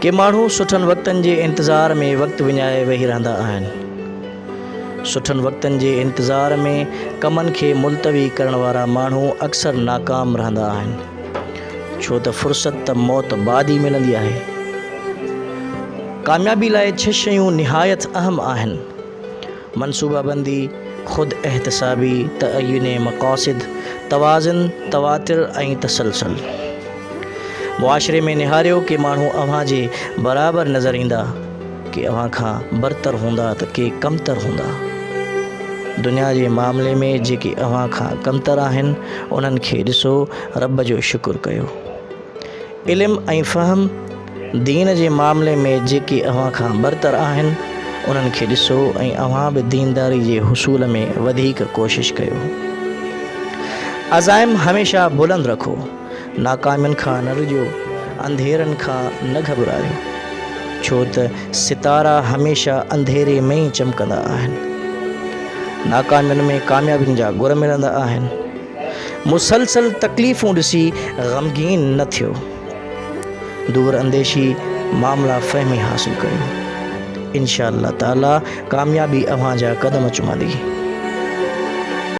ڪي ماڻهو سٺن وقتن جي انتظار ۾ وقت وڃائي ويهي رهندا آهن. سٺن وقتن جي انتظار ۾ ڪمن کي ملتوي ڪرڻ وارا ماڻهو اڪثر ناڪام رهندا آهن. ڇو ته فرصت ته موت بعد ئي ملندي آهي. ڪاميابي لاء ڇهه شيون نهايت اهم آهن. منصوبه بندي، خود احتسابي، تعين مقاصد، توازن، تواتر ۽ تسلسل. معاشري ۾ نهاريو ڪي ماڻهو اوهان جي برابر نظر ايندا، ڪي اوهان کان برتر هوندا ته ڪي ڪمتر هوندا. دنيا جي معاملي ۾ جيڪي اوهان کان ڪمتر آهن، انهن کي ڏسو رب جو شڪر ڪيو. علم ۽ فهم، دين جي معاملي ۾ جيڪي اوهان کان برتر آهن، انهن کي ڏسو ۽ اوهان به دينداري جي حصول ۾ وڌيڪ ڪوشش ڪيو. عزائم هميشه بلند رکو، ناڪامين کان نه ڊڄو، انڌيرن کان نه گهٻرايو، ڇو ته ستارا هميشه انڌيري ۾ ئي چمڪندا آهن. ناڪامين ۾ ڪاميابين جا گر ملندا آهن. مسلسل تڪليفون ڏسي غمگين نه ٿيو. دور انديشي معاملا فهمي حاصل ڪريو. انشاء الله تعالي ڪاميابي اوهان جا قدم چمندي.